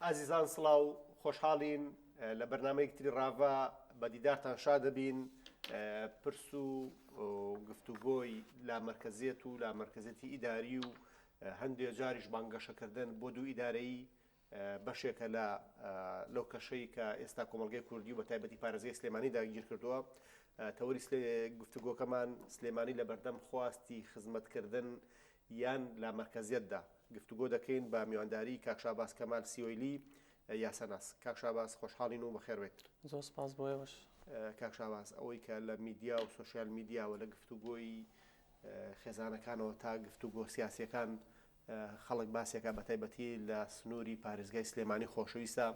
ئازیزان سڵاو خۆشحاڵین لە بەرنامەیەکی تری ڕاڤە بە دیدارتان شاد دەبین پرس و گفتوگۆی لامەرکەزیەت و لامەرکەزیەتی ئیداری و هەندێ جاریش بانگەشەکردن بۆ دوو ئیدارەیی بەشێکە لە لەو کەشەی کە ئێستا کۆمەڵگەی کوردی و بە تایبەتی پارێزگای سلێمانی داگیر کردووە تەوەری گفتوگۆکەمان سلێمانی لە بەردەم خواستی خزمەتکردن یان لامەرکەزیەتدا گفتوگۆ دەکەین بە میوانداری کاک شاباز کەمال سیۆیلی یاساناس. کاک شاباز خۆشحاڵین و بەخێر بێیت. زۆر سپاس بۆ ئێوەش. کاک شاباز ئەوەی کە لە میدیا و سۆشیال میدیاوە لە گفتوگۆی خێزانەکانەوە تا گفتوگۆ سیاسیەکان خەڵک باسێکە بە تایبەتی لە سنووری پارێزگای سلێمانی خۆشەویستە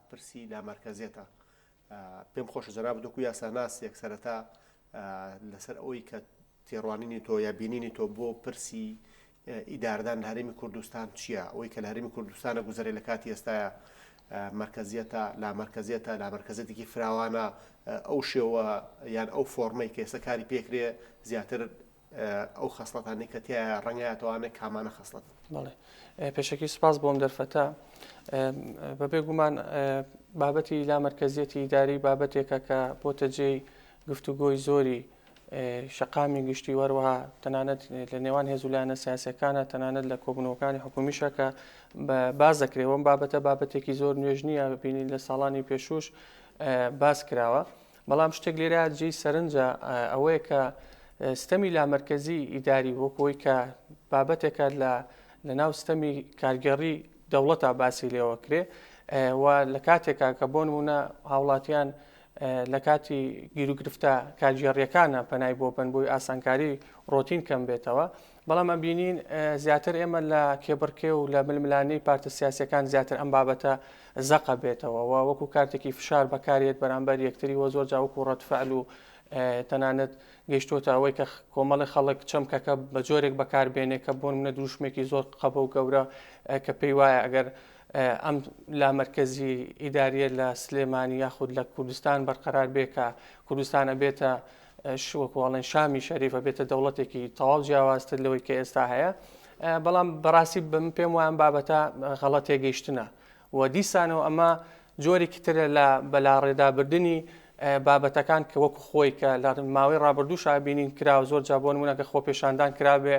پرسی لامەرکەزیەتە پێم خۆشە جەنابت وەکو یاساناسێک سەرەتا لەسەر ئەوەی کە تێڕوانینی تۆ یا بینینی تۆ بۆ پرسی ئیداردان لە هەرێمی کوردستان چییە؟ ئەوەی کە لە هەرێمی کوردستانە گوزەرێ لە کاتی ئێستاە مەرکەزیەتە لامەرکەزیەتە لامەرکەزیەتێکی فراوانە ئەو شێوە یان ئەو فۆرمەی کە ئێستا کاری پێکرێ زیاتر ئەو خەسڵەتانەی کە تیایە ڕەنگایەتەوانە کامانە خەسڵەتن؟ بەڵێ پێشەکی سپاس بۆم دەرفەتە بەبێ گومان بابەتی لامەرکەزیەتی ئیداری بابەتێکە کە بۆتە جێی گفتوگۆی زۆری شەقامی گشتی و هەروەها تەنانەت لە نێوان هێز و لایەنە سیاسەکانە تەنانەت لە کۆبوونەوەکانی حکومیشە کە باز دەکرێت وەم بابەتە بابەتێکی زۆر نوێژ نییە بینی لە ساڵانی پێشوش باس کراوە بەڵام شتێک لێرە جێی سەرنجە ئەوەیە کە ستەمی لامەرکەزی ئیداری وەکۆی کە بابەتێکە لە لە ناو ستەمی کارگێڕی دەوڵەتا باسی لێوە کرێ و لە کاتێکا کە بۆ نمونە هاوڵاتیان لە کاتی گیروگرفتە کارگێڕییەکانە پەنای بۆ بەن بۆی ئاسانکاری ڕۆتین کەم بێتەوە، بەڵام ئەبینین زیاتر ئێمە لە کێبڕکێ و لە ململانێی پارتە سیاسیەکان زیاتر ئەم بابەتە زەقە بێتەوە و وەکو کارتێکی فشار بەکارێت بەرامبەر یەکتری و زۆر جا وەکو ڕەدفعل و تەنانەت گەیشتۆتە ئەوەی کە کۆمەڵی خەڵک چەمکەکە بە جۆرێک بەکاربێنێ کە بۆ نمونە دروشمێکی زۆر قەبە و گەورە کە پێی وایە ئەگەر ئەم لامەرکەزی ئیداریە لە سلێمانی یاخود لە کوردستان بەرقەرار بێ کە کوردستان ئەبێتە وەکو ئەڵێن شامی شەریف ئەبێتە دەوڵەتێکی تەواو جیاوازتر لەوەی کە ئێستا هەیە بەڵام بەڕاستی بم پێم وایە بابەتە غەڵەت تێگەیشتنە و دیسانەوە ئەمە جۆرێکی ترە لە بەلاڕێدابردنی بابەتەکان کە وەکو خۆی کە لە ماوەی ڕابردوو شابینین کرا زۆر جا بۆ نمونە کە خۆپێشاندان کرابێ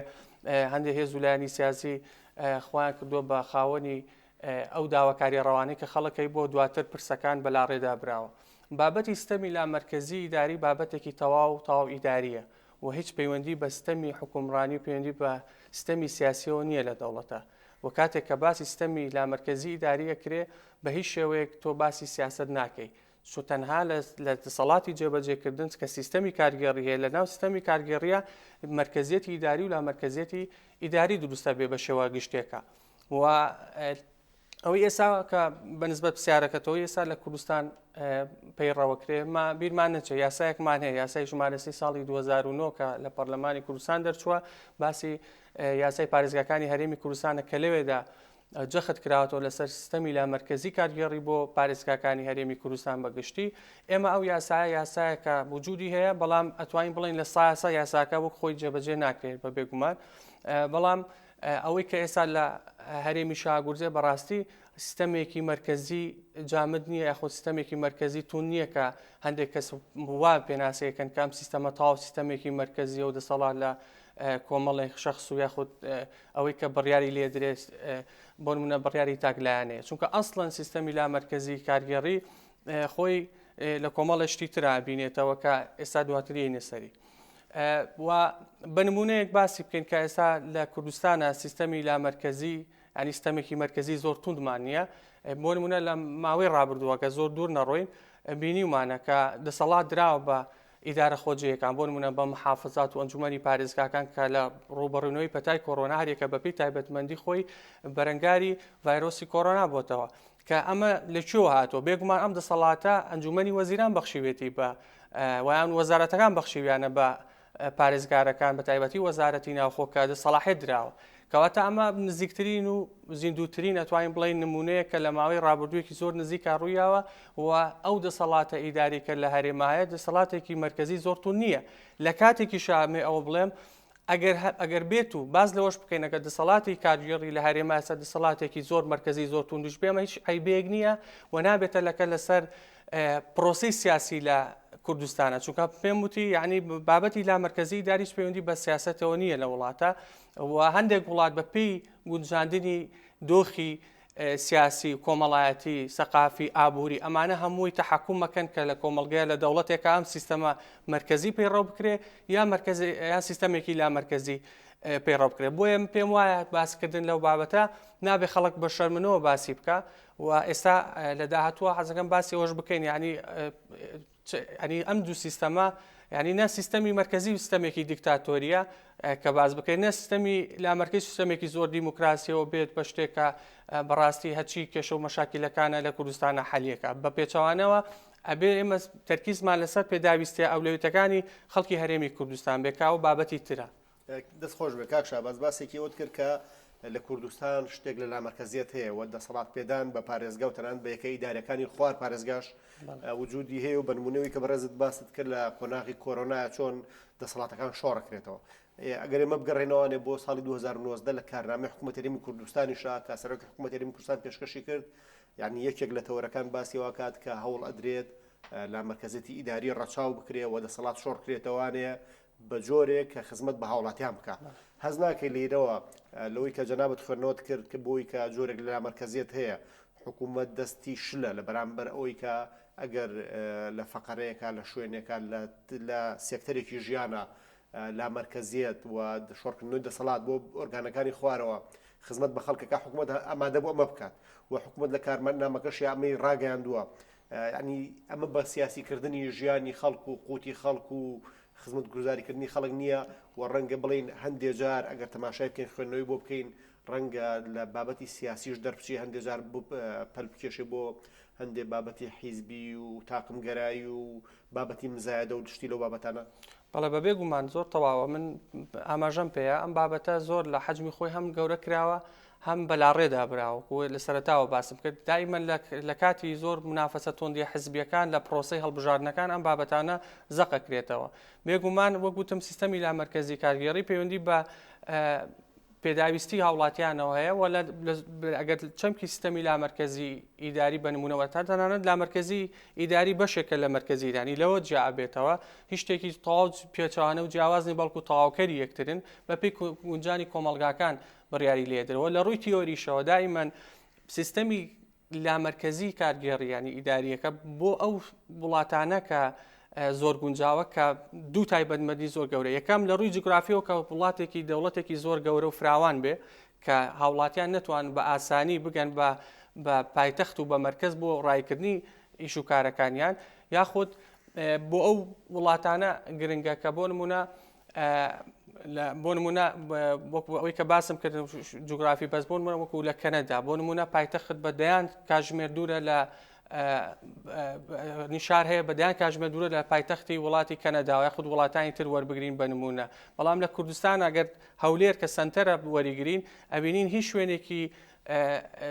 هەندێک هێز و لایەنی سیاسی خۆیان کردووە بە خاوەنی ئەو داواکاریە ڕەوانەی کە خەڵک هەی بۆ دواتر پرسەکان بەلاڕێدا براوە. بابەتی ستەمی لامەرکەزی ئیداری بابەتێکی تەواو تەواو ئیداریە و هیچ پەیوەندی بە ستەمی حوکمڕانی و پەیوەندی بە ستەمی سیاسیەوە نییە لە دەوڵەتە و کاتێک کە باسی ستەمی لامەرکەزی ئیداری ئەکرێ بە هیچ شێوەیەک تۆ باسی سیاسەت ناکەی چون تەنها لە دەسەڵاتی جێبەجێکردن کە سیستەمی کارگێڕی هەیە لە ناو سیستەمی کارگێڕیە مەرکەزیەتی ئیداری و لامەرکەزیەتی ئیداری دروستە بێ بە شێوە گشتێکە و ئەوەی ئێستا کە بەنسبەت پرسیارەکەتەوە ئێستا لە کوردستان پەیڕەوەکرێ ما بیرمان نەچێت یاسایەکمان هەیە یاسای ژمارە سێ ساڵی 2009 کە لە پەرلەمانی کوردستان دەرچووە باسی یاسای پارێزگاکانی هەرێمی کوردستانە کە لەوێدا جەخت کراوەتەوە لەسەر سیستەمی لامەرکەزی کارگێڕی بۆ پارێزگاکانی هەرێمی کوردستان بە گشتی ئێمە ئەو یاسایە یاسایەکە وجودی هەیە بەڵام ئەتوانین بڵێین لە ساسا یاساکە وەک خۆی جێبەجێ ناکرێت بە بێگومان بەڵام ئەوەی کە ئێستا لە هەرێمی شاگورزێ بەڕاستی سیستەمێکی مەرکەزی جامد نییە یاخود سیستەمێکی مەرکەزی تون نییە کە هەندێک کەس وا پێناسەیەکەن کام سیستەمە تاو سیستەمێکی مەرکەزیە و دەسەڵات لە کۆمەڵێک شخص و یاخود ئەوەی کە بڕیاری لێدرێت بۆ نمونە بڕیاری تاکلایەنەیە چونکە ئەسڵەن سیستەمی لامەرکەزی کارگێڕی خۆی لە کۆمەڵە شتی ترا بینێتەوە کە ئێستا دواتر سەری. و بە نمونەیەک باسی بکەین کە ئێستا لە کوردستانە سیستەمی لامەرکەزی ینی ستەمێکی مەرکەزی زۆر توندمان نییە بۆ نمونە لە ماوەی ڕابردووە کە زۆر دوور نەڕۆین بینیومانە کە دەسەڵات دراوە بە ئیدارە خۆجێیەکان، بۆ نموونە بە محافزات و ئەنجومەنی پارێزگاکان کە لە ڕووبەڕوونەوەی پەتای کۆرۆنا هەریەکە بەپێی تایبەتمەندی خۆی بەرەنگاری ڤایرۆسی کۆرۆنا بۆتەوە کە ئەمە لە کوێوە هاتووە بێگومان ئەم دەسەڵاتە ئەنجومەنی وەزیران بەخشیوێتی بە ویان وەزارەتەکان بەخشیویانە بە پارێزگارەکان بە تایبەتی وەزارەتی ناوخۆ کە سەڵاحیەت دراوە. کەواتە ئەمە نزیکترین و زیندووترین ئەتوانین بڵێین نموونەیە کە لە ماوەی ڕابردوویەکی زۆر نزیکا ڕوویاوە و ئەو دەسەڵاتە ئیداری کە لە هەرێما هەیە دەسەڵاتێکی مەرکەزی زۆر توند نییە. لە کاتێکیشا ئەمێ ئەوە بڵێم. ئەگەر ئەگەر بێت و باس لەوەش بکەین ئەگەر دەسەڵاتی کارگێڕی لە هەرێما ئێستا دەسەڵاتێکی زۆر مەرکەزی زۆر توندیش بێ ئەمە هیچ عەیبەیەک نییە و نابێتە لەکە لەسەر پرۆسەی سیاسی لە کوردستانە چونکە پێم وتی یعنی بابەتی لا مەرکەزی ئیداری هیچ پەیوەندی بە سیاسەتەوە نییە لە وڵاتە و هەندێک وڵات بە پێی گونجاندنی دۆخی سیاسی، کۆمەڵایەتی، سەقافی، ئابووری، ئەمانە هەمووی تەحەکوم ئەکەن کە لە کۆمەڵگەیا لە دەوڵەتێکا ئەم سیستەمە مەرکەزی پەیڕەو بکرێ یا مەرکەزی یان سیستەمێکی لامەرکەزی پەیڕەو بکرێ. بۆیە من پێم وایە باسکردن لەو بابەتە نابێ خەڵک بە شەرمنەوە باسی بکا و ئێستا لە داهاتووە حەزەکەم باسی ئەوەش بکەین یعنی یانی ئەم دوو سیستەمە یانی نە سیستەمی مەرکەزی و سیستەمێکی دیکتاتۆریە کە باس بکەین نە سیستەمی لامەرکەی سیستەمێکی زۆر دیموکراسیەوە بێت بە شتێکە بەڕاستی هەرچی کێشە و مەشاکیلەکانە لە کوردستانە حەلیەکە بە پێچەوانەوە ئەبێ ئێمە تەرکیزمان لەسەر پێداویستیە ئەولەویەتەکانی خەڵکی هەرێمی کوردستان بێ کە ئەو بابەتی ترە. دەست خۆش بێت کاک شاباز باسێکی ئەوت کرد کە لە کوردستان شتێک لە لامەرکەزیەت هەیە و دەسەڵات پێدان بە پارێزگا و تەنانەت بە یەکە ئیدارەکانی خوار پارێزگاش وجودی هەیە و بە نمونەوەی کە بەڕێزت باست کرد لە قۆناغی کۆرۆنا چۆن دەسەڵاتەکان شۆڕکرێتەوە ئەگەر ئێمە بگەڕێنەوانێ بۆ ساڵی 2019 لە کارنامەی حکوومەت هەرێمی کوردستانیشا کە سەرۆکی حکوومەت هەرێمی کوردستان پێشکەشی کرد یعنی یەکێک لە تەوەرەکان باسی وا کات کە هەوڵ ئەدرێت لامەرکەزیەتی ئیداری ڕەچاو بکرێ و دەسەڵات شۆڕکرێتەوانێ بە جۆرێک کە خزمەت بە هاوڵاتیان بکا. هەست ناکەی لیرەوە لەوەی کە جەنابت خوێندنەوەت کرد کە بۆی کە جۆرێک لە لامەرکەزیەت هەیە حکوومەت دەستی شلە لە بەرامبەر ئەوەی کە ئەگەر لە فەقەرەیەکا لە شوێنێکا لە سێکتەرێکی ژیانە لامەرکەزیەت و شۆڕکردنەوەی دەسەڵات بۆ ئۆرگانەکانی خوارەوە خزمەت بە خەڵکەکە حکوومەت ئامادە بۆ ئەمە بکات و حکوومەت لە کارمەندنامەکەشی ئەمەی ڕاگەیاندووە یانی ئەمە بە سیاسی کردنی ژیانی خەڵک و قوتی خەڵک و خزمەتگوزاریکردنی خەڵک نییە و ڕەنگە بڵێین هەندێ جار ئەگەر تەماشای بکەین خوێندنەوەی بۆ بکەین ڕەنگە لە بابەتی سیاسیش دەربچی هەندێ جار پەل بکێشێ بۆ هەندێ بابەتی حیزبی و تاقمگەرایی و بابەتی مزایدە و شتی لەو بابەتانە. بەڵێ بەبێ گومان زۆر تەواوە من ئاماژەم پێیە ئەم بابەتە زۆر لە حەجمی خۆی هەم گەورە کراوە هەم بەلاڕێدا براوە وەکو لە سەرەتاوە باسم کرد دائیمەن لە کاتی زۆر منافەسە توندی حزبیەکان لە پرۆسەی هەڵبژاردنەکان ئەم بابەتانە زەقەکرێتەوە بێگومان وەک وتم سیستەمی لامەرکەزی کارگێڕی پەیوەندی بە پێداویستی هاوڵاتیانەوە هەیە و ئەگەر چەمکی سیستەمی لامەرکەزی ئیداری بە نمونەوە تا تەنانەت لامەرکەزی ئیداری بەشێکە لە مەرکەزی ئیداری لەوە جیا ئەبێتەوە هیچ شتێکی تەواو پێچەوانە و جیاواز نین بەڵکو تەواوکەری یەکترن بەپێی گونجانی کۆمەڵگاکان بڕیاری لێدرەوە لە ڕووی تیۆریشەوە دائیمەن سیستەمی لامەرکەزی کارگێڕی ینی ئیداریەکە بۆ ئەو وڵاتانە کە زۆر گونجاوە کە دوو تایبەتمەندی زۆر گەورە یەکەم لە ڕووی جوگرافیەوە کە وڵاتێکی دەوڵەتێکی زۆر گەورە و فراوان بێ کە هاوڵاتیان نەتوان بە ئاسانی بگەن بە بە پایتەخت و بە مەرکەز بۆ ڕایکردنی ئیش و کارەکانیان یاخود بۆ ئەو وڵاتانە گرنگە کە بۆ نمونە بۆ نمونە وەکو ئەوەی کە باسم کرد جوگرافی بەس بۆ نمونە وەکو لە کەنەدا بۆ نمونە پایتەخت بە دەیان کاژمێر دوورە لە نیشار هەیە بە دەیان کاژمێر دوورە لە پایتەختی وڵاتی کەنەدا یاخود وڵاتانی تر وەربگرین بە نمونە بەڵام لە کوردستان ئەگەر هەولێر کە سنتەرە وەریگرین ئەبینین هیچ شوێنێکی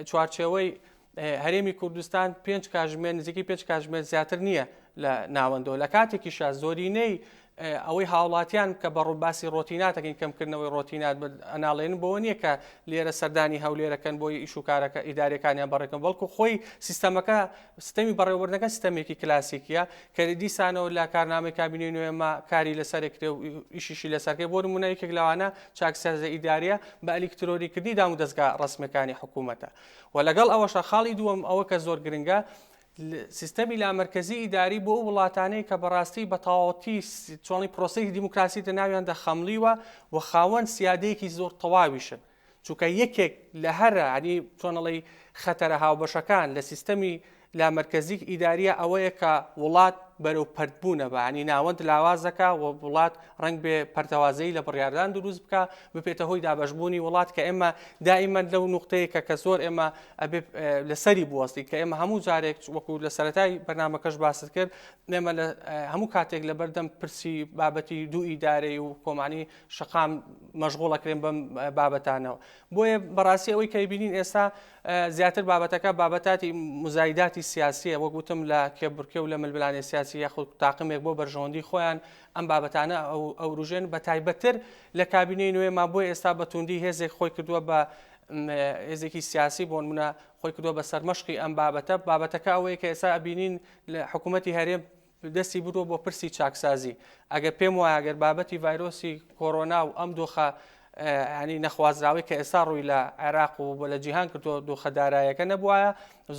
چوارچێوەی هەرێمی کوردستان پێنج کاژمێر نزیکەی پێنج کاژمێر زیاتر نییە لە ناوەندەوە لە کاتێکیشا زۆرینەی ئەوەی هاوڵاتیان کە بە باسی ڕۆتیناتەکەین کەمکردنەوەی ڕۆتینات ئەناڵێن بۆ نییە کە لێرە سەردانی هەولێرەکەن بۆی ئیش و کارەکە ئیدارەکانیان بەڕێکن بەڵکو خۆی سیستەمەکە سیستەمی بەڕێوەبردنەکە سیستەمێکی کلاسیکیە کە دیسانەوە لە کارنامەی کابینەی نوێمە کاری لەسەرکرێ و ئیشیشی لەسەرکرێ بۆ نمونە یەکێک لەوانە چاکسازە ئیداریە بە ئەلیکترۆنیکردنی دامودەزگا ڕەسمیەکانی حکوومەتە و لەگەڵ ئەوەشا خاڵی دووەم ئەوە کە زۆر گرنگە سیستەمی لامەرکەزی ئیداری بۆ ئەو وڵاتانەی کە بەڕاستی بە تەواوەتی چۆنی پرۆسەی دیموکراسی لە ناویاندا خەمڵیوە و خاوەن سیادەیەکی زۆر تەواویشن چونکە یەکێک لە هەرە ینی چۆنەڵی خەتەرە هاوبەشەکان لە سیستەمی لامەرکەزی ئیداریە ئەوەیە کە وڵات بەرەو پەرتبوونە بە ینی ناوەند لاوازەکە و وڵات ڕەنگ بێ پەرتەوازەیی لە بڕیاردان دروست بکا ببێتە هۆی دابەشبوونی وڵات کە ئێمە دائیمەن لەو نوقتەیە کە کە زۆر ئێمە ئەبێ لەسەری بوەستین کە ئێمە هەموو جارێک وەکو لە سەرەتای بەرنامەکەش باست کرد ئێمە لە هەموو کاتێک لە بەردەم پرسی بابەتی دوو ئیدارەی و کۆمانی شەقام مەشغوڵەکرێن بەم بابەتانەوە بۆیە بەڕاستی ئەوەی کە بینین ئێستا زیاتر بابەتەکە بابەتاتی مزایداتی سیاسیە وەک وتم لە کێبڕکێ و لە ململانێ سیاسی. سیاسی یاخود تاقمێک بۆ بەرژەوەندی خۆیان ئەم بابەتانە ئەوروژێن بە تایبەتتر لە کابینەی نوێما بۆ ئێستا بە توندی هێزێک خۆی کردووە بە هێزێکی سیاسی بۆ نمونە خۆی کردووە بە سەرمەشقی ئەم بابەتە بابەتەکە ئەوەیە کە ئێستا ئەبینین لە حکوومەتی هەرێم دەستی بردووە بۆ پرسی چاکسازی ئەگەر پێم وایە گەر بابەتی ڤایرۆسی کۆرۆنا و ئەم دۆخە ینی نەخوازراوەی کە ئێستا ڕووی لە عێراق و لە جیهان کردووە دۆخە دارایەکە نەبوایە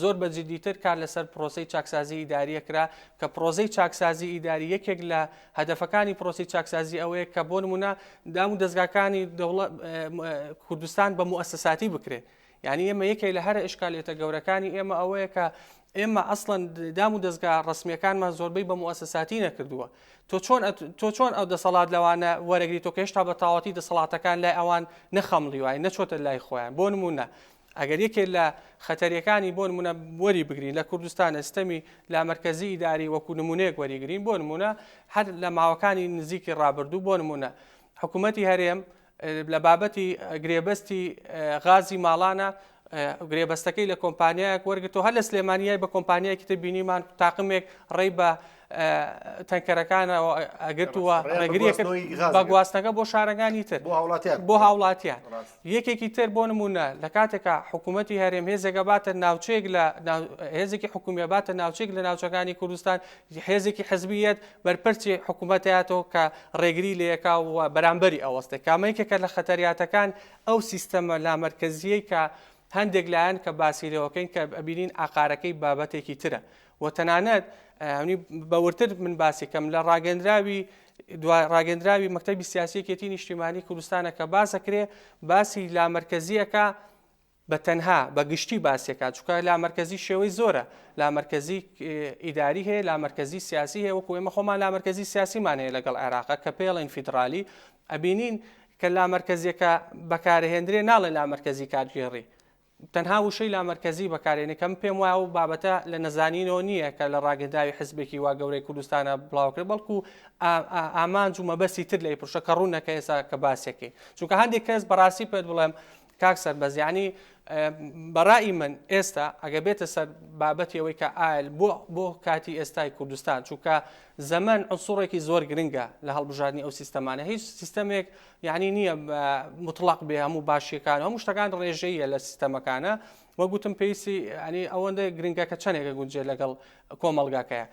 زۆر بە جدیتر کار لەسەر پرۆسەی چاکسازی ئیداریە کرا کە پرۆسەی چاکسازی ئیداری یەکێک لە هەدەفەکانی پرۆسەی چاکسازی ئەوەیە کە بۆ نمونە دام و دەزگاکانی دەوڵەت کوردستان بە موئەسەساتی بکرێت یعنی ئێمە یەکێک لە هەرە ئشکالێتە گەورەکانی ئێمە ئەوەیە کە ئێمە ئەسڵەن دام و دەزگا ڕسمیەکانمان زۆربەی بە موئەسەساتی نەکردووە تۆ چۆن تۆ چۆن ئەو دەسەڵات لەوانە وەرەگری تۆ کە هێشتا بە تەواوەتی دەسەڵاتەکان لای ئەوان نەخەمڵیوای نەچۆتە لای خۆیان بۆ نمونە ئەگەر یەکێک لە خەتەریەکانی بۆ نمونە وەری بگرین لە کوردستانە ستەمی لامەرکەزی ئیداری وەکو نمونەیەک وەریگرین بۆ نمونە هەر لە ماوەکانی نزیکی ڕابردوو بۆ نمونە حکوومەتی هەرێم لە بابەتی گرێبەستی غازی ماڵانە گرێبەستەکەی لە کۆمپانیایەک وەرگتەوە هەر لە سلێمانیای بە کۆمپانیایەکی تر بینیمان تاقمێک ڕێی بە تەنکەرەکانەوە ئەگرت و ڕێگریە کرد بە گواستنەکە بۆ شارەکانی تر بۆ هاوڵاتیان یەکێکی تر بۆ نمونە لە کاتێکا حکوومەتی هەرێم هێزێکە باتە ناوچەیەک لە هێزێکی حکومیە باتە ناوچێک لە ناوچەکانی کوردستان هێزێکی حزبیەت بەرپرسی حکوومەتیاتەوە کە ڕێگری لەیەکا و بەرامبەری ئەوەستێک کامەیەکێکە لە خەتەریاتەکان ئەو سیستەمە لامەرکەزیەی کە هەندێک لایەن کە باسی لێوەکەین کە ئەبینین ئاقارەکەی بابەتێکی ترە و تەنانەت بە وردتر من باسی کەم لە ڕاگەندراوی دوا ڕاگەندراوی مەکتەبی سیاسی یەکێتی نیشتیمانی کوردستانە کە باسەکرێ باسی لامەرکەزیەکە بە تەنها بە گشتی باسیەکە چونکە لامەرکەزی شێوەی زۆرە لامەرکەزی ئیداری هەیە لامەرکەزی سیاسی هەیە وەکو ئێمە خۆمان لامەرکەزی سیاسیمان هەیە لەگەڵ عێراقە کە پێڵێن فیدرالی ئەبینین کە لامەرکەزیەکە بەکارهێندرێ ناڵێ لامەرکەزی کارگێڕی تەنها وشەی لامەرکەزی بەکارێنێ کە من پێم وایە ئەو بابەتە لە نەزانینەوە نییە کە لە ڕاگەندراوی حزبێکی وا گەورەی کوردستانە بڵاوکرێت بەڵکو ئامانج و مەبەستی تر لەی پرشە کە ڕوونە کە ئێستا کە باسیەکەی چونکە هەندێک کەس بەڕاستی پێت بڵێم کاک سەربەز یعنی بەڕای من ئێستا ئەگە بێتە سەر بابەتی ئەوەی کە ئایل بۆ بۆ کاتی ئێستای کوردستان چونکە زەمەن عنسوڕێکی زۆر گرنگە لە هەڵبژاردنی ئەو سیستەمانە هیچ سیستەمێک یعنی نییە مطلق بێ هەموو باشیەکان هەموو شتەکان ڕێژەیە لە سیستەمەکانە وە گوتم پێویستی ینی ئەوەندە گرنگە کە چەندێکە گونجێ لەگەڵ کۆمەڵگاکەیە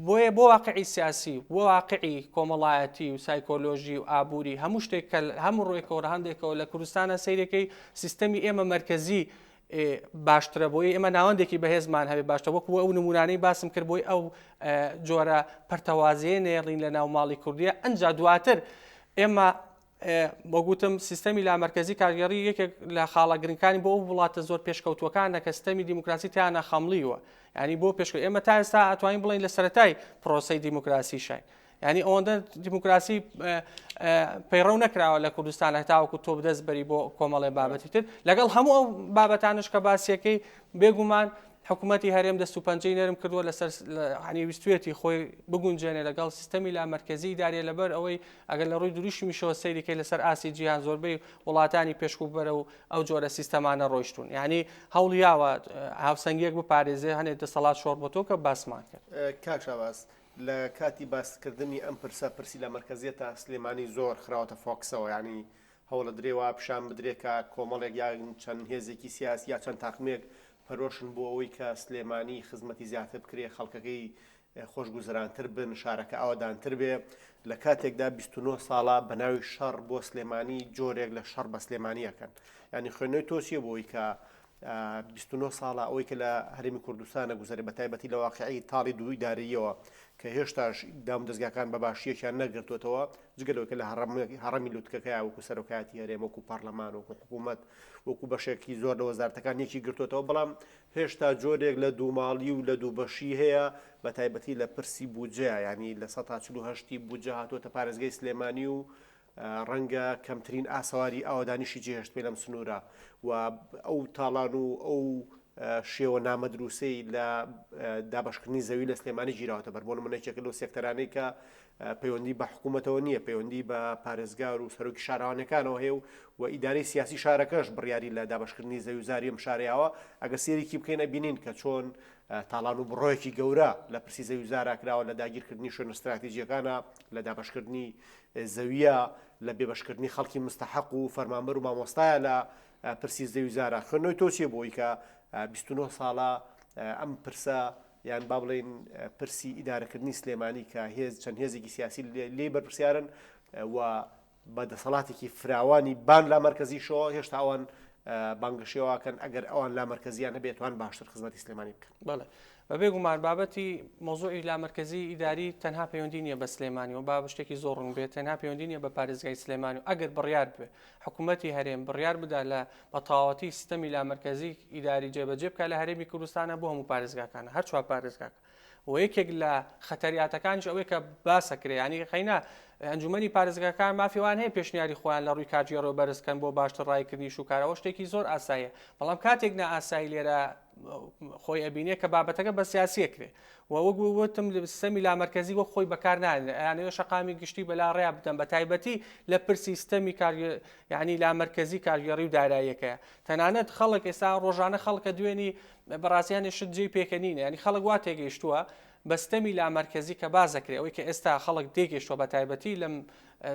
بۆیە بۆ واقعی سیاسی بۆ واقعی کۆمەڵایەتی و سایکۆلۆژی و ئابووری هەموو شتێک کە هەموو ڕووێکەوە ڕەهەندێکەوە لە کوردستانە سەیرەکەی سیستەمی ئێمە مەرکەزی باشترە بۆی ئێمە ناوەندێکی بەهێزمان هەبێ باشتە وەکو ئەو نمونانەی باسم کرد بۆی ئەو جۆرە پەرتەوازەیە نێڵین لە ناو ماڵی کوردیە ئەجا دواتر ئێمە وەگوتم سیستەمی لامەرکەزی کارگێڕی یەکێک لە خاڵە گرنگەکانی بۆ ئەو وڵاتە زۆر پێشکەوتووەکانە کە سیستەمی دیموکراسی تیانە خەمڵیوە ینی بۆ پێشکە ئێمە تا ئێستا ئەتوانین بڵێین لە سەرەتای پرۆسەی دیموکراسی شین ینی ئەوەندە دیموکراسی پەیڕەو نەکراوە لە کوردستان هەتاوەکو تۆ بدەست بەری بۆ کۆمەڵێ بابەتی تر لەگەڵ هەموو ئەو بابەتانش کە باسیەکەی بێگومان حکوومەتی هەرێم دەست و پەنجەی نەرم کردووە لەسەر عنی ویستوێتی خۆی بگونجێنێ لەگەڵ سیستەمی لامەرکەزی ئیداریە لەبەر ئەوەی ئەگەر لە ڕووی دروشمیشەوە سەیری کەی لەسەر ئاستی جیهان زۆربەی وڵاتانی پێشکوبەرە و ئەو جۆرە سیستەمانە ڕۆیشتوون یعنی هەوڵیاوە هاوسەنگیەک بپارێزێ هەنێ دەسەڵات شۆڕ بۆ تۆ کە باسمان کرد. کاک شاباز لە کاتی باسکردنی ئەم پرسە پرسی لامەرکەزیەتە سلێمانی زۆر خراوەتە focus ەوە یانی هەوڵەدرێ وا پیشان بدرێ کە کۆمەڵێک یان چەند هێزێکی سیاسی یا چەند تاقمێک پەرۆشن بۆ ئەوەی کە سلێمانی خزمەتی زیاتر بکرێ خەڵکەکەی خۆشگوزەرانتر بن شارەکە ئاوەدانتر بێ لە کاتێکدا 29 ساڵە بە ناوی شەڕ بۆ سلێمانی جۆرێک لە شەڕ بە سلێمانی ئەکەن یانی خوێندنەوەی تۆ چییە بۆ ئەوەی کە 29 ساڵە ئەوەی کە لە هەرێمی کوردستانە گوزەرێ بە تایبەتی لە واقعی تاڵی دووی دارەیەوە کە هێشتاش دام دەزگاکان بە باشیەکیان نەگرتوێتەوە جگە لەوەی کە لە هەڕەمی لوتکەکەیا وەکو سەرۆکایەتی هەرێم وەکو پەڕلەمان وەکو حکوومەت وەکو بەشێکی زۆر لە وەزارەتەکان یەکی گرتوێتەوە بەڵام هێشتا جۆرێک لە دووماڵی و لە دووبەشی هەیە بە تایبەتی لە پرسی بودجەیە یانی 48% ی بودجە هاتووەتە پارێزگای سلێمانی و ڕەنگە کەمترین ئاسەواری ئاوەدانیشی جێهێشتبێ لەم سنوورە و ئەو تاڵان و ئەو شێوە نامەدروسەی لە دابەشکردنی زەوی لە سلێمانی گیراوەتە بەر بۆ نمونە یەکێکە لەو سێکتەرانەی کە پەیوەندی بە حکوومەتەوە نییە پەیوەندی بە پارێزگار و سەرۆکی شارەوانەکانەوە هەیە و و ئیدارەی سیاسی شارەکەش بڕیاری لە دابەشکردنی زەوی و زاری ئەم شارەیاوە ئەگەر سێرێکی بکەین ئەبینین کە چۆن. تاڵان و بڕۆیەکی گەورە لە پرسی زەوی زارا کراوە لە داگیرکردنی شوێنە ستراتیجیەکانە لە دابەشکردنی زەویە لە بێبەشکردنی خەڵکی مستحق و فەرمانبەر و مامۆستایە لە پرسی زەوی زارا خوێندنەوەی تۆ چیە بۆی کە 29 ساڵە ئەم پرسە یان با بڵێین پرسی ئیدارەکردنی سلێمانی کە هێز چەند هێزێکی سیاسی لێی بەرپرسیارن و بە دەسەڵاتێکی فراوانی بان لا مەرکەزیشەوە هێشتا ئەوان بانگەشێواکەن ئەگەر ئەوان لا مەرکەزیان هەبێت توان باشتر خزمەتی سلێمانی بکەن. بەڵێ بەبێ گومان بابەتی مەوزوعی لامەرکەزی ئیداری تەنها پەیوەندی نییە بە سلێمانی و با شتێکی زۆر ڕوون بێت تەنها پەیوەندی نییە بە پارێزگای سلێمانی و ئەگەر بڕیار بێ حکوومەتی هەرێم بڕیار بدا لە بە تەواوەتی سیستەمی لامەرکەزی ئیداری جێبەجێ بکات لە هەرێمی کوردستانە بۆ هەموو پارێزگاکانە هەر چوار پارێزگاکە و یەکێک لە خەتەریاتەکانیش ئەوەی کە باسەکرێ ینی قەینا ئەنجومەنی پارێزگاکان مافی وان هەیە پێشنیاری خۆیان لە ڕووی کارگێڕەوە بەرز کەن بۆ باشتر ڕایکردنی شوکارەوە شتێکی زۆر ئاساییە بەڵام کاتێک نائاسایی لێرە خۆی ئەبینێ کە بابەتەکە بە سیاسیە کرێ و وەک وتم سیستەمی لامەرکەزی وەک خۆی بەکار نانێ ئەیانەوێ شەقامی گشتی بەلا ڕێیا بدەن بە تایبەتی لە پرسی سیستەمی کار یعنی لامەرکەزی کارگێڕی و داراییەکەیە تەنانەت خەڵک ئێستا ڕۆژانە خەڵکە دوێنی بەڕاستیانێ شت جێی پێکەنینە ینی خەڵک وا تێگەیشتووە بە ستەمی لامەرکەزی کە باس دەکرێ ئەوەی کە ئێستا خەڵک تێگەیشتووە بە تایبەتی لەم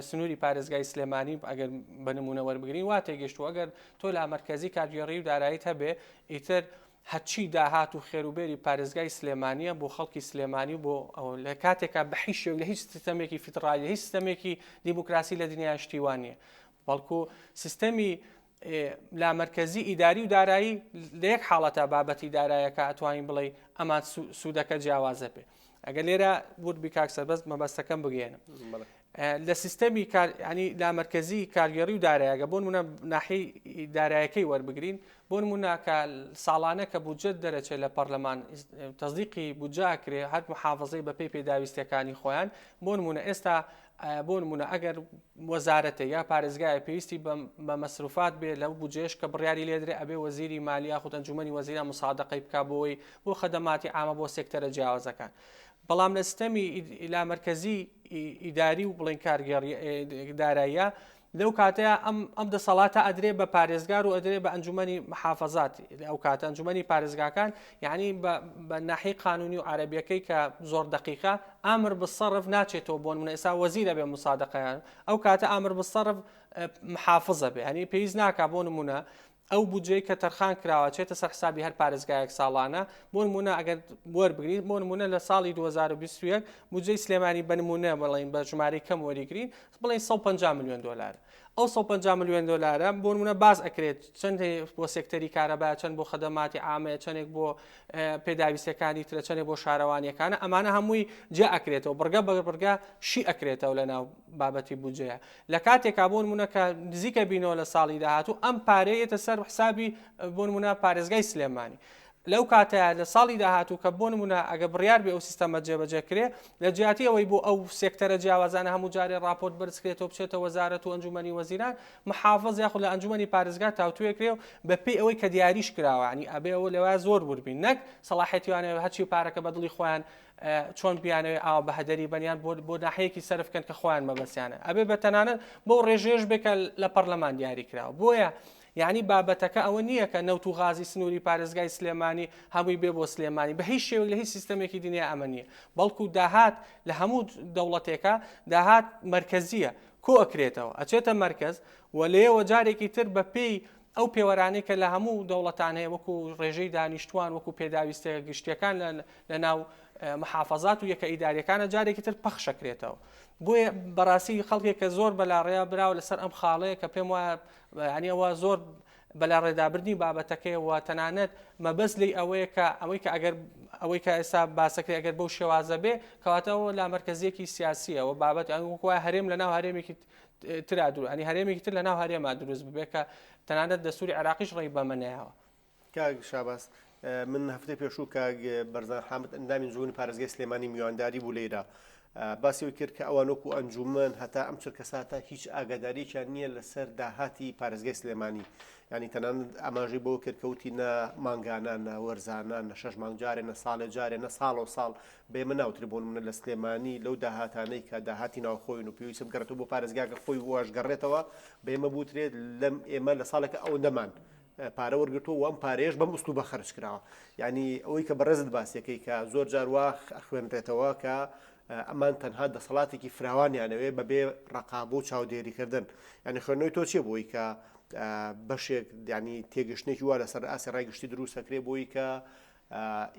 سنووری پارێزگای سلێمانی ئەگەر بە نمونە وەربگرین وا تێگەیشتووە ئەگەر تۆ لامەرکەزی کارگێڕی و داراییت هەبێ ئیتر هەرچی داهات و خێروبێری پارێزگای سلێمانیە بۆ خەڵکی سلێمانی و بۆ ئەوە لە کاتێکا بە هیچ شێوەیەک لە هیچ سیستەمێکی فیدڕالی لە هیچ سیستەمێکی دیموکراسی لە دنیا شتی وا نییە بەڵکو سیستەمی لامەرکەزی ئیداری و دارایی لە یەک حاڵەتە بابەتی دارایەکە ئەتوانین بڵێ ئەمان سوودەکە جیاوازە بێ ئەگەر لێرە وردبی کاک سەربەست مەبەستەکەم بگەێنم لە سیستەمی کار ینی لامەرکەزی کارگێڕی و دارایەکە بۆ نمونە ناحی دارایەکەی وەربگرین بۆ نمونە کە ساڵانە کە بودجە دەرەچێت لە پەرلەمان تەزدیقی بودجە ئەکرێ هەر محافظەی بەپێی پێداویستیەکانی خۆیان بۆ نمونە ئێستا بۆ نمونە ئەگەر وەزارەتێک یا پارێزگایە پێویستی بە مەسروفات بێ لەو بودجەیەش کە بڕیاری لێدرێ ئەبێ وەزیری مالی یاخود ئەنجومەنی وەزیران مسادەقەی بکا بۆی بۆ خەدەماتی عامە بۆ سێکتەرە جیاوازەکان بەڵام لە سیستەمی لامەرکەزی ئیداری و بڵێن کارگێڕی داراییە لەو کاتەیا ئەم ئەم دەسەڵاتە ئەدرێ بە پارێزگار و ئەدرێ بە ئەنجومەنی محافەزات ئەو کاتە ئەنجومەنی پارێزگاکان یعنی بە ناحی قانونی و عەرەبیەکەی کە زۆر دقیقە ئامر بسەرف ناچێتەوە بۆ نمونە ئێستا وەزیرە بێ مسادقەیان ئەو کاتە ئامر بسەرف محافظە بێ هەنی پێویست ناکا بۆ نمونە ئەو بودجەی کە تەرخان کراوە چێتە سەر حسابی هەر پارێزگایەک ساڵانە، بۆ نموونە ئەگەر وەربگرین بۆ نموونە لە ساڵی 2021 بودجەی سلێمانی بە نموونە بڵێین بە ژمارەی کەم وەریگرین بڵێین 150 ملیۆن دۆلار ئەو 150 ملیۆن دۆلارە بۆ نموونە باس ئەکرێت چەند بۆ سێکتەری کارەبا چەند بۆ خەدەماتی عامەیە چەندێک بۆ پێداویستەکانی ترە چەندێک بۆ شارەوانیەکانە ئەمانە هەمووی جیا ئەکرێتەوە بڕگە بە بڕگە شی ئەکرێتەوە لە ناو بابەتی بودجەیە لە کاتێکا بۆ نمونە کە نزیکە بینەوە لە ساڵی داهاتوو ئەم پارەیە یەتە سەر حسابی بۆ نمونە پارێزگای سلێمانی لەو کاتەیە لە ساڵی داهاتوو کە بۆ نمونە ئەگە بڕیار بێ ئەو سیستەمە جێبەجێ کرێ لە جیاتی ئەوەی بۆ ئەو سێکتەرە جیاوازانە هەموو جارێ ڕاپۆرت بەرزکرێتەوە بچێتە وەزارەت و ئەنجومەنی وەزیران محافظ یاخود لە ئەنجومەنی پارێزگا تاوتوێ کرێ و بەپێی ئەوەی کە دیاریش کراوە ینی ئەبێ ئەوە لەوە زۆر ورد بین نەک سەڵاحەتیوانە هەرچی پارەکە بە دڵی خۆیان چۆن بیانەوێ ئاوا بە هەدەری بەن یان بۆ ناحیەکی سەرف کەن کە خۆیان مەبەستیانە ئەبێ بە تەنانەت بەو ڕێژەیەش بێ کە لە پەرلەمان دیاری کراوە بۆیە یعنی بابەتەکە ئەوە نییە کە نەوت و غازی سنووری پارێزگای سلێمانی هەمووی بێ بۆ سلێمانی بە هیچ شێوەیەک لە هیچ سیستەمێکی دنیا ئەمە نییە بەڵکو داهات لە هەموو دەوڵەتێکە داهات مەرکەزیە کۆ ئەکرێتەوە ئەچێتە مەرکەز و لێوە جارێکی تر بە پێی ئەو پێوەرانەی کە لە هەموو دەوڵەتان هەیە وەکو ڕێژەی دانیشتوان وەکو پێداویستە گشتیەکان لە ناو محافەزات و یەکە ئیداریەکانە جارێکی تر پەخشەکرێتەوە بۆیە بەڕاستی خەڵکێک کە زۆر بەلاڕێیا براوە لەسەر ئەم خاڵەیە کە پێم وایە ینی ئەوە زۆر بەلاڕێدابردنی بابەتەکەی و تەنانەت مەبەست لی ئەوەیە کە ئەوەی کە ئەگەر ئەوەی کە ئێستا باسەکرێ ئەگەر بەو شێوازە بێ کەواتەوە لامەرکەزیەکی سیاسیە و بابەت وەکو هەرێم لە ناو هەرێمێکی ترا دروست ینی هەرێمێکی تر لە ناو هەرێما دروست ببێ کە تەنانەت دەستوری عێراقیش ڕێی بەمە نەیاوە. کاک شاباز من هەفتەی پێشوو کاک بەرزان حامد ئەندامی ئەنجومەنی پارێزگای سلێمانی میوانداری بوو لەیرا باسی ئەوی کرد کە ئەوان وەکو ئەنجومەن هەتا ئەم چرکەساتە هیچ ئاگاداریەکیان نییە لەسەر داهاتی پارێزگای سلێمانی ینی تەنانەت ئاماژەی بۆ کرد کەوتی نە مانگانە نە وەرزانە نە شەش مانگ جارێ نە ساڵێ جارێ نە ساڵ و ساڵ بە ئێمە ناوترێ بۆ نمونە لە سلێمانی لەو داهاتانەی کە داهاتی ناوخۆین و پێویستە بگەڕێتەوە بۆ پارێزگاکە خۆی واش گەڕێتەوە بە ئێمە بوترێت لەم ئێمە لە ساڵێکە ئەوەندەمان. پارە وەرگرتووە و ئەم پارەیەش بەم ئوسلوبە خەرج کراوە. یانی ئەوەی کە بەڕێزت باسیەکەی کە زۆر جار وا ئەخوێنرێتەوە کە ئەمان تەنها دەسەڵاتێکی فراوانیانەوێ بەبێ ڕەقابە و چاودێریکردن. یانی خوێندنەوەی تۆ چیە بۆی کە بەشێک یانی تێگەشتنێکی وا لەسەر ئاستی ڕای گشتی دروست ئەکرێ بۆی کە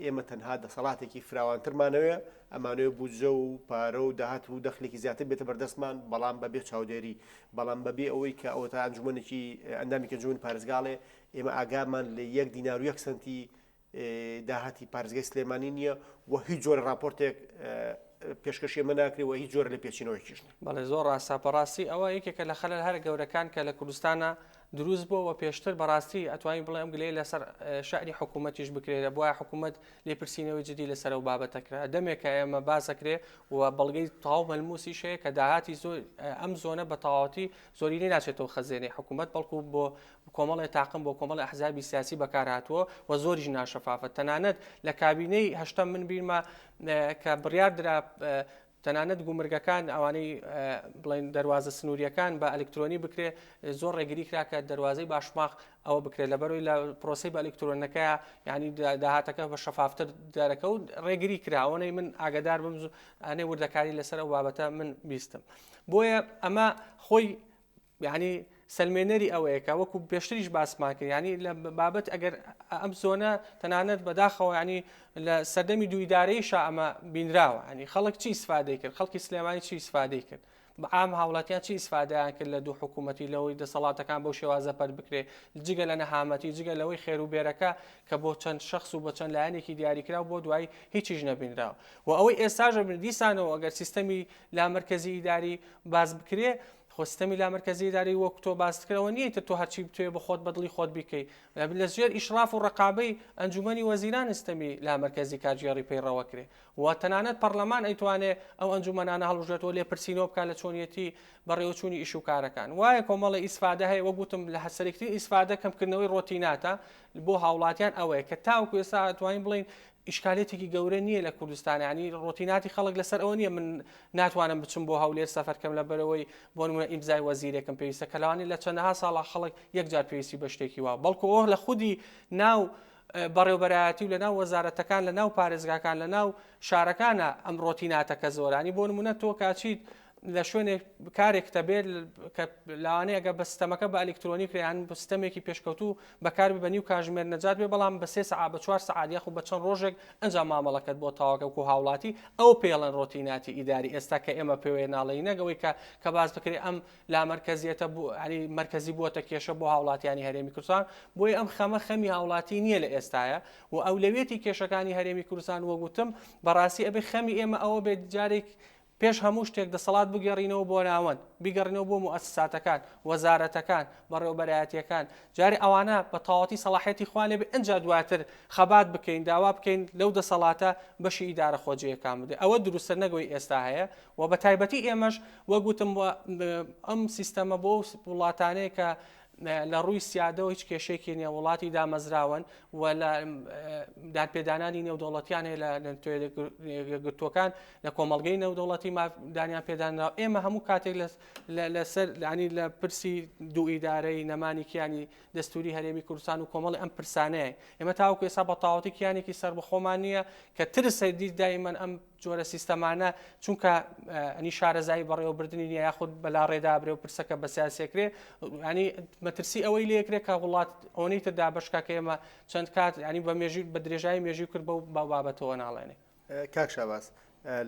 ئێمە تەنها دەسەڵاتێکی فراوانترمانەوێ، ئەمانەوێ بودجە و پارە و داهات و دەخلێکی زیاتر بێتە بەردەستمان، بەڵام بەبێ چاودێری، بەڵام بەبێ ئەوەی کە ئەوەتا ئەنجومەنێکی ئەندامێکی ئەنجومەنی پارێزگا ئەڵێ ئێمە ئاگامان لە یەک دینار و یەک سەنتی داهاتی پارێزگای سلێمانی نییە و هیچ جۆرە ڕاپۆرتێک پێشکەشی ئێمە ناکرێ و هیچ جۆرە لێپێچینەوەیەکیش نییە. بەڵێ زۆر ڕاستە، بەڕاستی ئەوە یەکێکە لە خەلەل هەرە گەورەکان کە لە کوردستانا دروست بووە و پێشتر بەڕاستی ئەتوانین بڵێ ئەم گلەیە لەسەر شەئنی حکوومەتیش بکرێت دەبوایە حکوومەت لێپرسینەوەی جدی لەسەر ئەو بابەتە کرا دەمێکە ئێمە باس ئەکرێ و بەڵگەی تەواو مەلموسیش هەیە کە داهاتی زۆر ئەم زۆنە بە تەواوەتی زۆرینەی ناچێتەوە خەزێنەی حکوومەت بەڵکو بۆ کۆمەڵێ تاقم بۆ کۆمەڵی ئەحزابی سیاسی بەکارهاتووە و زۆریش ناشەفافە تەنانەت لە کابینەی هەشتەم من بیرمە کە بڕیار درا تەنانەت گومرگەکان ئەوانەی بڵێن دەروازە سنووریەکان بە ئەلکترۆنی بکرێ زۆر ڕێگری کرا کە دەروازەی باشماخ ئەوە بکرێت لەبەرەوەی لە پرۆسی بە ئەلکترۆنەکەیە ینی داهاتەکە بە شەفافتر دەرەکە و ڕێگری کرا ئەوەی من ئاگدار بم ئەنێ وردەکاری لەسەر ئەو بابەتە من بیستم بۆیە ئەمە خۆی یانی سەلمێنەری ئەوەیە کە وەکو پێشتریش باسمان کرد یانی لە بابەت ئەگەر ئەم زۆنە تەنانەت بەداخەوە ینی لە سەردەمی دوو ئیدارەیشا ئەمە بینراوە ینی خەڵک چی ئیسفادەی کرد خەڵکی سلێمانی چی ئیسفادەی کرد عام هاوڵاتیان چی ئیسفادەیان کرد لە دوو حکوومەتی لەوەی دەسەڵاتەکان بەو شێوازە پەر بکرێ جگە لە نەهامەتی جگە لەوەی خێر و بێرەکە کە بۆ چەند شخص و بە چەند لایەنێکی دیاریکراو بۆ دوایی هیچیش نەبینراوە و ئەوەی ئێستاش دیسانەوە ئەگەر سیستەمی لامەرکەزی ئیداری باس بکرێ خۆ سیستەمی لامەرکەزی ئیداری وەک تۆ باست کرد ئەوە نییە ئیتر تۆ هەرچی بتەوێ بە خۆت بە دڵی خۆت بیکەی لە ژێر ئیشراف و ڕەقابەی ئەنجومەنی وەزیران سیستەمی لامەرکەزی کارگێڕی پەیڕەوە کرێ و تەنانەت پەڕلەمان ئەیتوانێ ئەو ئەنجومەنانە هەڵبژێتەوە لێپرسینەوە بکات لە چۆنیەتی بەڕێوەچوونی ئیش و کارەکان وایە کۆمەڵی ئیسفادە هەیە وەک وتم لە سەرەکترین ئیسفادە کەمکردنەوەی ڕۆتیناتە بۆ هاوڵاتیان ئەوەیە کە تاوەکو ئێستا ئەتوانین بڵێین ئیشکالێتێکی گەورە نییە لە کوردستان ینی ڕۆتیناتی خەڵک لەسەر ئەوە نییە من ناتوانم بچم بۆ هەولێر سەفەرکەم لە بەرەوەی بۆ نمونە ئیمزای وەزیرێکم پێویستە کە لەوانەیە لە چەندەها ساڵا خەڵک یەکجار پێویستی بە شتێکی وا بەڵکو ئەوە لە خودی ناو بەڕێوبەرایەتی و لە ناو وەزارەتەکان لە ناو پارێزگاکان لە ناو شارەکانە ئەم ڕۆتیناتەکە زۆرانی بۆ نمونە تۆ کاچیت لە شوێنێک کارێکتە بێت کە لەوانەیە ئەگەر بە سیستەمەکە بە ئەلیکترۆنی کرێ یان بە سیستەمێکی پێشکەوتوو بەکاربێ بە نیو کاژمێر نەجات بێ بەڵام بە سێ سەعات بە چوار سەعات یاخود بە چەند ڕۆژێک ئەنجا مامەڵەکەت بۆ تەواوکە وەکو هاوڵاتی ئەو پێڵێن ڕۆتیناتی ئیداری ئێستا کە ئێمە پێوەیە ناڵێین نەک ئەوەی کە کە باس بکرێ ئەم لامەرکەزیەتە بوو ینی مەرکەزی بووەتە کێشە بۆ هاوڵاتیانی هەرێمی کوردستان بۆیە ئەم خەمە خەمی هاوڵاتی نییە لە ئێستاە و ئەولەویەتی کێشەکانی هەرێمی کوردستان وەک وتم بەڕاستی ئەبێ خەمی ئێمە ئەوە بێت جارێک پێش هەموو شتێک دەسەڵات بگێڕینەوە بۆ ناوەند، بیگەڕینەوە بۆ موئەسساتەکان، وەزارەتەکان، بەڕێوەبەرایەتییەکان، جارێ ئەوانە بە تەواوەتی سەڵاحیەتی خۆیان لێ بێ ئنجا دواتر خەبات بکەین، داوا بکەین لەو دەسەڵاتە بەشی ئیدارە خۆجێیەکان بدرێ. ئەوە دروستە نەک ئەوەی ئێستا هەیە و بە تایبەتی ئێمەش وەک وتم ئەم سیستەمە بۆ ئەو وڵاتانەیە کە لە ڕووی سیادەوە هیچ کێشەیەکی نییە، وڵاتی دامەزراوەن و لە دانپێدانانی نێودەوڵەتیان هەیە لە نەتەوە یەکگرتووەکان لە کۆمەڵگەی نێودەوڵەتی ماف دانیان پێدانراوە. ئێمە هەموو کاتێک لەسەر ینی لە پرسی دوو ئیدارەی نەمانی کیانی دەستوری هەرێمی کوردستان و کۆمەڵی ئەم پرسانەیە ئێمە تاوەکو ئێستا بە تەواوەتی کیانێکی سەربەخۆمان نییە کە ترس هەیە دایمەن ئەم جۆرە سیستەمانە چونکە ئەنی شارەزایی بەڕێوەبردنی نیە یاخود بەلاڕێدا برێ و پرسەکە بە سیاسیەکرێ ینی مەترسی ئەوەی لێکرێ کە وڵات ئەوەی تر دابشکا کە ئێمە چەند کات ینی بە مێژوو بە درێژایی مێژوو کرد بەو بە بابەتەوە ناڵێنێ. کاک شاباز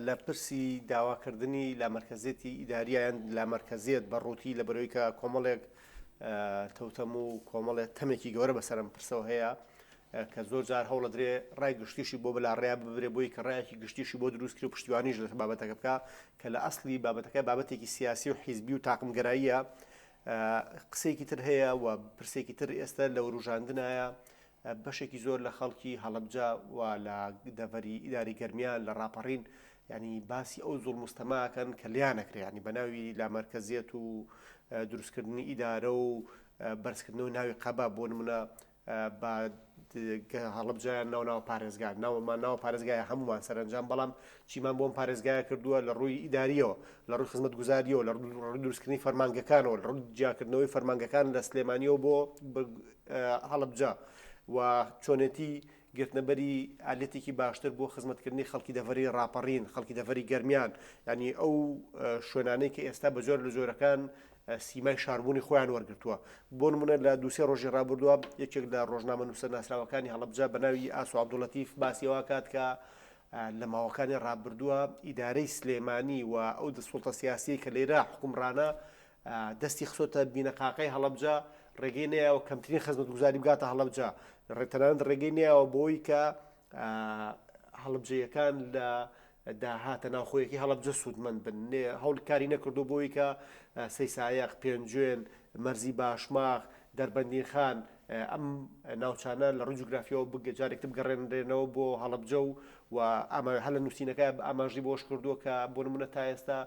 لە پرسی داواکردنی لامەرکەزیەتی ئیداریە یان لامەرکەزیەت بە ڕووتی لە بەرەوەی کە کۆمەڵێک تەوتەم و کۆمەڵێک تەمێکی گەورە بەسەر ئەم پرسەوە هەیە کە زۆر جار هەوڵەدرێ ڕای گشتیشی بۆ بەلاڕێیا ببرێ بۆی کە ڕایەکی گشتیشی بۆ دروست کرێ و پشتیوانیش لە بابەتەکە بکا کە لە ئەسڵی بابەتەکە بابەتێکی سیاسی و حیزبی و تاقمگەراییە قسەیەکی تر هەیە و پرسێکی تر ئێستا لە وروژاندنایە بەشێکی زۆر لە خەڵکی هەڵەبجە و لە دەڤەری ئیداری گەرمیان لە ڕاپەڕین ینی باسی ئەو زوڵم و ستەماکەن کە لیانەکرێ ینی بە ناوی لامەرکەزیەت و دروستکردنی ئیدارە و بەرزکردنەوەی ناوی قەبا بۆ نمونە بە. هەڵەبجەیان ناو ناو پارێزگا ناومان ناو پارێزگای هەمومان سەرنجام بەڵام چیمان بۆم پارێزگایە کردووە لە ڕووی ئیداریەوە لە ڕووی خزمەتگوزاریەوە لە ڕووی دروستکردنی فەرمانگەکانەوە لە ڕووی جیاکردنەوەی فەرمانگەکان لە سلێمانیەوە بۆ هەڵەبجە و چۆنێتی گرتنەبەری ئالەتێکی باشتر بۆ خزمەتکردنی خەڵکی دەڤەری ڕاپەڕین، خەڵکی دەڤەری گەرمیان، یانی ئەو شوێنانەی کە ئێستا بە جۆر لە جۆرەکان سیمای شاربوونی خۆیان وەرگرتووە. بۆ نمونە لە دووسێ ڕۆژی ڕابردووە یەکێک لە ڕۆژنامەنووسە ناسراوەکانی هەڵەبجە بە ناوی ئاسۆ عەبدولەتیف باسی ئەوە کات کە لە ماوەکانی ڕابردووە ئیدارەی سلێمانی و ئەو سوڵتە سیاسیەی کە لێرە حوکمڕانە دەستی خستۆتە بینەقاقای هەڵەبجە، ڕێگەی نەیاوە کەمترین خزمەتگوزاری بگاتە هەڵەبجە، تەنانەت ڕێگەی نەیاوە بۆی کە هەڵەبجەیەکان لە داهاتە ناوخۆیەکی هەڵەبجە سوودمەند بن، هەوڵ کاری نەکردو بۆی کە سەیسایەق، پێنجوێن، مەرزی باشماخ، دەربەندینخان ئەم ناوچانە لە ڕووی جوگرافیەوە جارێکتر بگەڕێنرێنەوە بۆ هەڵەبجە و و هەر لە نووسینەکە ئاماژەی بۆش کردووە کە بۆ نمونە تا ئێستا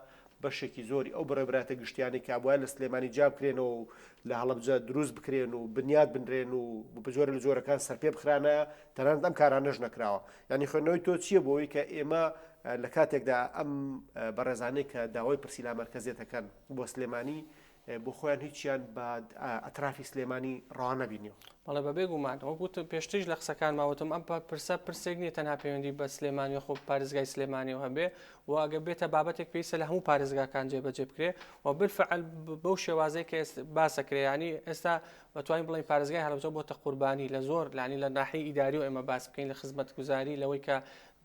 بەشێکی زۆری ئەو بەڕێوەبەرایەتە گشتیانەی کە ئەبوایە لە سلێمانی جیا بکرێنەوە و لە هەڵەبجە دروست بکرێن و بنیات بنرێن و بە جۆرە لە جۆرەکان سەرپێ بخرانایە، تەنانەت ئەم کارانەش نەکراوە. یانی خوێندنەوەی تۆ چییە بۆ ئەوەی کە ئێمە لە کاتێکدا ئەم بەڕێزانەی کە داوای پرسی لامەرکەزیەت ئەکەن بۆ سلێمانی بۆ خۆیان هیچیان بە ئەترافی سلێمانی ڕەوا نەبینیوە. بەڵێ بەبێ گومان وەک وتم پێشتریش لە قسەکانما وتم ئەم پرسە پرسێک نییە تەنها پەیوەندی بە سلێمانی و خۆ پارێزگای سلێمانیەوە هەبێ و ئەگەر بێتە بابەتێک پێویستە لە هەموو پارێزگاکان جێبەجێ بکرێ و بالفعل بەو شێوازەی کە باسەکرێ ینی ئێستا بەتوانین بڵێین پارێزگای هەڵەبجە بۆتە قوربانی لە زۆر لانی لە ناحی ئیداری و ئێمە باس بکەین لە خزمەتگوزاری لەوەی کە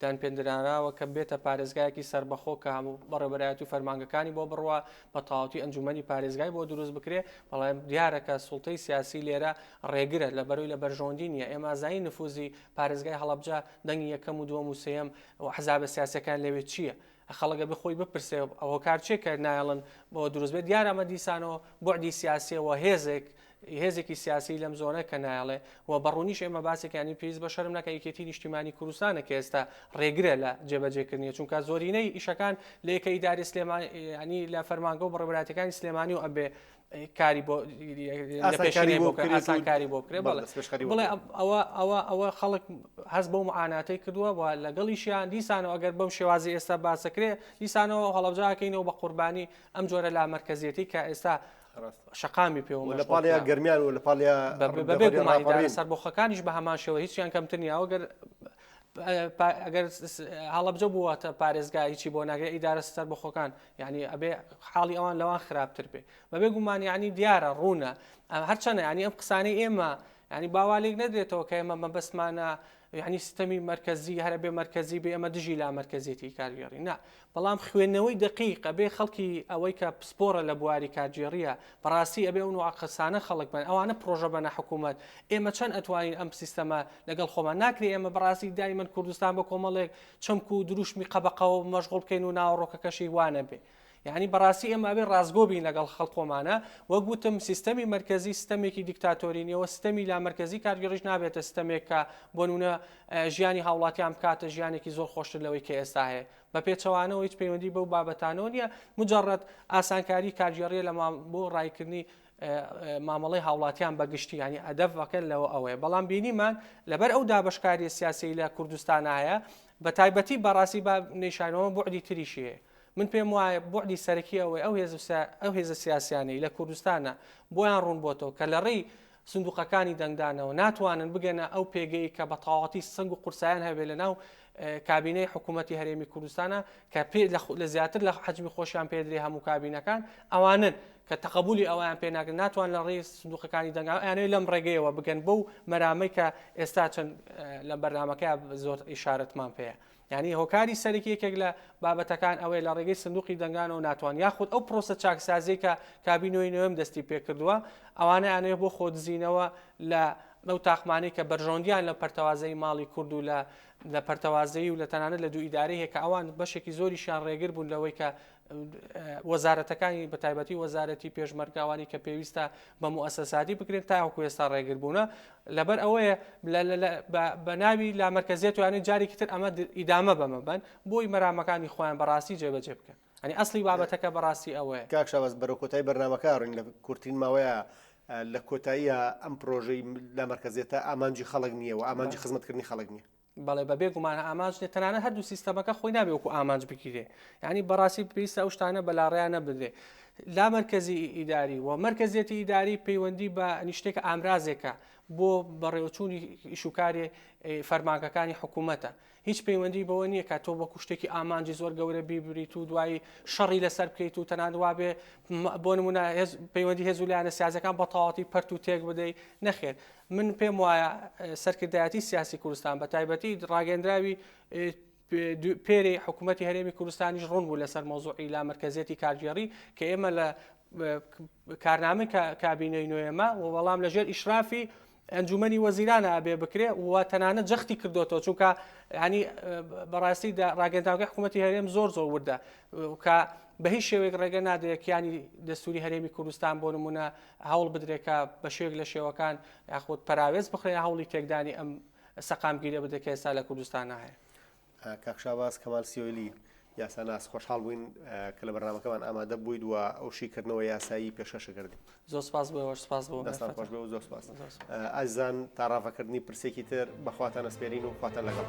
دانپێدانراوە کە بێتە پارێزگایەکی سەربەخۆ کە هەموو بەڕێوەبەرایەتی و فەرمانگەکانی بۆ بڕوا، بە تەواوەتی ئەنجوومەنی پارێزگای بۆ دروست بکرێ، بەڵام دیارە کە سوڵتەی سیاسی لێرە ڕێگرە، لەبەرەوەی لە بەرژەوەندی نییە. ئێمە ئەزانین نفوزی پارێزگای هەڵەبجە دەنگی یەکەم و دووەم و سێیەم و ئەحزابە سیاسییەکان لەوێ چییە؟ خەڵک ئەبێ خۆی بپرسێ هۆکار چییە کە نایەڵن بەوە دروست بێت؟ دیارە ئەمە دیسانەوە بوعدی سیاسییە و هێزێک هێزێکی سیاسی لەم زۆنە کە نایەڵێ و بە ڕوونیش ئێمە باسێک یانی پێویست بە شەرم نەکە یەکێتی نیشتیمانی کوردستانە کە ئێستا ڕێگرە لە جێبەجێکردنی چونکە زۆرینەی ئیشەکان لە یەکە ئیداری سلێمانی ینی لە فەرمانگە و بەڕێوەبەرایەتیەکانی سلێمانی و ئەبێ کاری بۆ ئاسانکاری بۆ بکرێ بەڵێ بڵێ ئەوە ئەوە ئەوە خەڵک هەست بەو معاناتەی کردووە و لەگەڵیشیان دیسانەوە ئەگەر بەم شێوازی ئێستا باسەکرێ دیسانەوە هەڵەبجاکەینەوە بە قوربانی ئەم جۆرە لامەرکەزیەتی کە ئێستا شەقامی پێوە لە پاڵیا گەرمیان و لە پاڵیا بەبێ گومان ئیدارە سەربەخۆکانیش بە هەمان شێوە هیچیان کەمتر نییە ئەگەر ئەگەر هەڵەبجە بووەتە پارێزگا هیچی بۆ ناگرێت ئیدارە سەربەخۆکان یعنی ئەبێ حاڵی ئەوان لەوان خراپتر بێ بەبێ گومان یعنی دیارە ڕوونە هەرچەنە یعنی ئەم قسانەی ئێمە یعنی باوالێک نەدرێتەوە کە ئێمە مەبەستمانە یعنی سیستەمی مەرکەزی هەرە بێ مەرکەزی بێ ئەمە دژی لا مەرکەزیەتی کارگێڕی نا بەڵام خوێندنەوەی دەقیق ئەبێ خەڵکی ئەوەی کە پسپۆڕە لە بواری کارگێڕیە بەڕاستی ئەبێ ئەو نوعە قسانە خەڵک بن ئەوانە پرۆژە بەنە حکوومەت ئێمە چەند ئەتوانین ئەم سیستەمە لەگەڵ خۆمان ناکرێ ئێمە بەڕاستی دایمەن کوردستان بە کۆمەڵێک چەمک و دروشمی قەبەقەوە مەشغوڵ بکەین و ناوەڕۆکەکەشی وانەبێ یعنی بەڕاستی ئێمە ئەبێ ڕاستگۆ بین لەگەڵ خەڵک خۆمانە وەک وتم سیستەمی مەرکەزی سیستەمێکی دیکتاتۆری نییە سیستەمی لامەرکەزی کارگێڕیش نابێتە سیستەمێک کە بۆ نمونە ژیانی هاوڵاتیان بکاتە ژیانێکی زۆر خۆشتر لەوەی کە ئێستا هەیە بە پێچەوانەوە هیچ پەیوەندی بەو بابەتانەوە نییە مجرد ئاسانکاری کارگێڕیە لە بۆ ڕایکردنی مامەڵەی هاوڵاتیان بە گشتی ینی ئەدەفەکە لەوە ئەوەیە بەڵام بینیمان لەبەر ئەو دابشکاری سیاسی لە کوردستان هەیە بە تایبەتی بەڕاستی با نیشانەوە بوعدی تریشی هەیە من پێم وایە بوعدی سەرەکی ئەوەی ئەو هێز ئەو هێزە سیاسیانەی لە کوردستانە بۆیان ڕوون بۆتەوە کە لە ڕێی سندوقەکانی دەنگدانەوە ناتوانن بگەنە ئەو پێگەی کە بە تەواوەتی سەنگ و قورسایان هەبێت لە ناو کابینەی حکوومەتی هەرێمی کوردستانە کە پێ لە زیاتر لە حەجمی خۆشیان پێدرێ هەموو کابینەکان ئەوانن کە تەقەبولی ئەویان پێ ناکرێت ناتوان لە ڕێی سندوقەکانی دەنگان ئەیانەوێت لەم ڕێگەیەوە بگەن بەو مەرامەی کە ئێستا چەند لە بەرنامەکە زۆر ئیشارەتمان پێیە. یانی هۆکاری سەرەکی یەکێک لە بابەتەکان ئەوەیە لە ڕێگەی سندوقی دەنگانەوە ناتوان یاخود ئەو پرۆسە چاکسازیەی کە کابینۆی نوێم دەستی پێکردووە ئەوانە ئەیانەوێت بۆ خۆدزینەوە لە لەو تاقمانەی کە بەرژەوەندیان لە پەرتەوازەی ماڵی کورد و لە لە پەرتەوازەیی و لە تەنانەت لە دوو ئیدارەی هەیە کە ئەوان بەشێکی زۆریشیان ڕێگر بوون لەوەی کە وەزارەتەکانی بەتایبەتی وەزارەتی پێشمەرگە ئەوانەی کە پێویستە بە موئەسەساتی بکرێن تاوەکو ئێستا ڕێگر بوونە لەبەر ئەوەیە بە ناوی لامەرکەزیەت وانەی جارێکی تر ئەمە ئیدامە بەمە بن بۆی مەرامەکانی خۆیان بەڕاستی جێبەجێ بکەن ئەنی ئەسلی بابەتەکە بەڕاستی ئەوەیە. کاک شاباز بەرەو کۆتایی بەرنامەکە ئەڕۆین لە کورتترین ماوەیە. لە کۆتاییە ئەم پرۆژەی لامەرکەزیەتە ئامانجی خەڵک نییە و ئامانجی خزمەتکردنی خەڵک نییە. بەڵێ بەبێ گومان ئامانج نیە تەنانەت هەردوو سیستەمەکە خۆی نابێ وەکو ئامانج بگیرێ یعنی بەڕاستی پێویستە ئەو شتانە بەلاڕێیان نەبدرێ لا مەرکەزی ئیداری و مەرکەزیەتی ئیداری پەیوەندی بە نیشتێکە ئامرازێکە بۆ بەڕێوەچوونی ئیشوکاری فەرمانگەکانی حکوومەتە هیچ پەیوەندی بەوە نییە کە تۆ وەکو شتێکی ئامانجی زۆر گەورە بیبریت و دوایی شەڕی لەسەر بکەیت و تەنان وابێ بۆ نمونە پەیوەندی هێز و لایەنە سیاسەکان بە تەواتی پەرت و تێک بدەیت نەخێر من پێم وایە سەرکردایەتی سیاسی کوردستان بە تایبەتی ڕاگەندراوی پێری حکوومەتتی هەرێمی کوردستانیش ڕوون بوو لەسەر مۆزوعی لا مرکزیەتی کارگێڕی کە ئێمە لە کارنامەی کابینەی نوێمە و بەڵام لەژێر ئیشرافی ئەنجومەنی وەزیرانە ئەبێ بکرێ و تەنانەت جەختی کردوێتەوە چونکە ینی بەڕاستی ڕاگەنداوەکەی حکوومەتتی هەرێم زۆر زۆر وردە کە بە هیچ شێوەیەک ڕێگە نادرێت کیانی دەستوری هەرێمی کوردستان بۆ نمونە هەوڵ بدرێت کە بە شێوەیەک لە شێوەکان یاخود پەراوێز بخرێ هەوڵی تێکدانی ئەم سەقامگیریە بدرێت کە ئێستا لە کوردستانا هەیە. کاک شاباز کەمال سیۆیلی یاساناس خۆشحاڵ بووین کە لە بەرنامەکەمان ئامادە بوویت و ئەو شیکردنەوە یاسایی پێشکەشە کردی. زۆر سپاس بۆ ئێوەش سپاس بۆ دەستان خۆش بێ و زۆر سپاس. ئازیزان تا ڕاڤەکردنی پرسێکی تر بە خواتان ئەسپێرین و خواتان لەگەڵ.